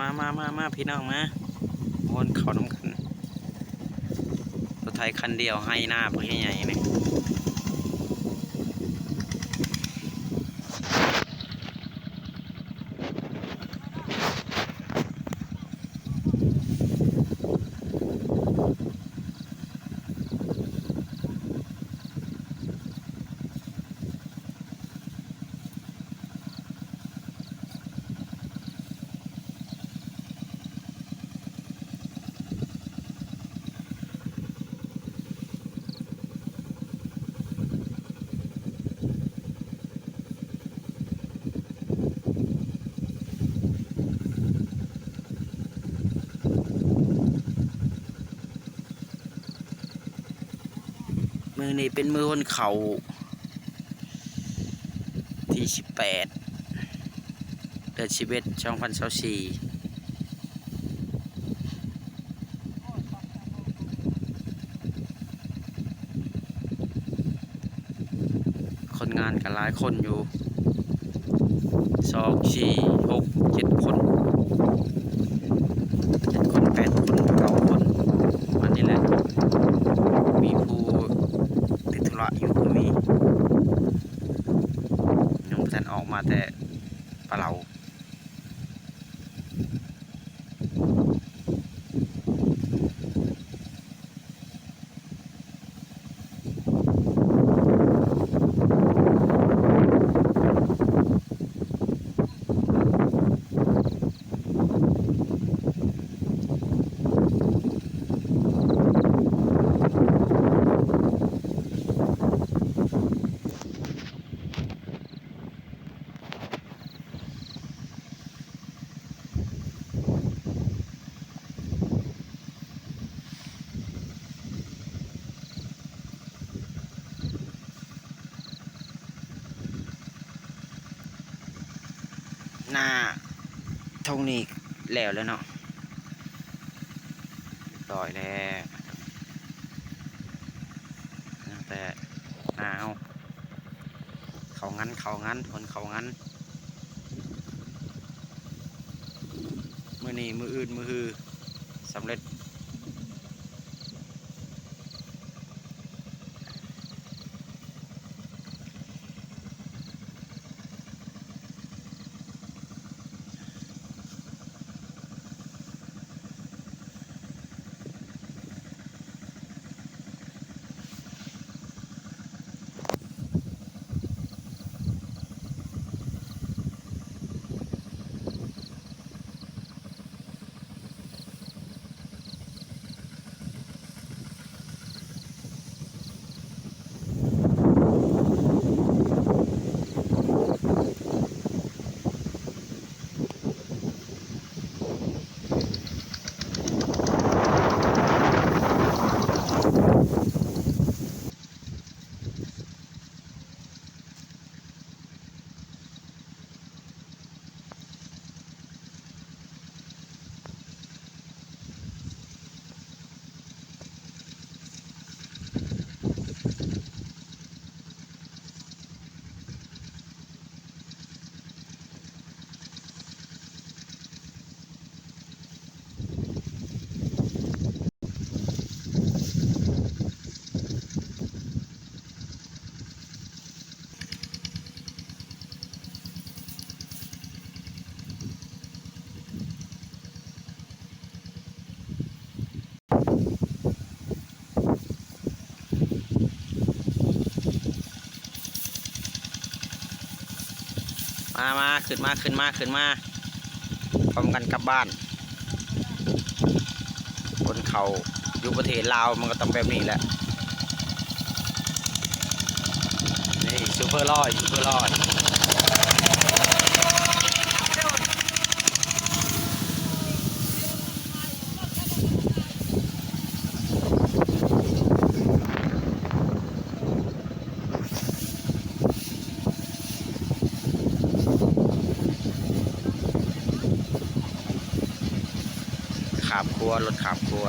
ມາ ມາ ມາ ມາ ພີ່ນ້ອງມາ ມ່ວນເຂົ້ານຳກັນ. ລົດໄຖຄັນດຽວ ໄຮ່ນາບັກໃຫຍ່ໆນີ້. ມື້ນີ້ເປັນມື້ໂຫນເຂົ້າ ທີສິບແປດ ເດືອນສິບເອັດ ສອງພັນຊາວສີ່. ຄົນງານກໍຫຼາຍຄົນຢູ່ ສອງ ສີ່ ຫົກ ເຈັດຄົນ ເຈັດຄົນ ແປດຄົນ ເກົ້າຄົນ ປະມານນີ້ແຫຼະ. ມີຜູ້ຕິດທຸລະຢູ່ກໍມີ ຍັງບໍ່ທັນອອກມາແຕ່ປະເລົາ. ໜ້າທົ່ງນີ້ແລ້ວແລ້ວເນາະ ຮຽບຮ້ອຍແລ້ວ ຍັງແຕ່ໜ້າເຮົາ ເຂົ້າງານ ເຂົ້າງານ ຄົນເຂົ້າງານ ມື້ນີ້ ມື້ອື່ນ ມື້ຮື ສຳເລັດ. ມາ ມາ ຂຶ້ນມາ ຂຶ້ນມາ ຂຶ້ນມາ ພ້ອມກັນກັບບ້ານ. ຄົນເຂົ້າຢູ່ປະເທດລາວ ມັນກໍຕ້ອງແບບນີ້ແຫຼະ. ນີ້ ຊູເປີຮ້ອຍ ຊູເປີຮ້ອຍ. ຂາມຂົວ ລົດຂາມຂົວ.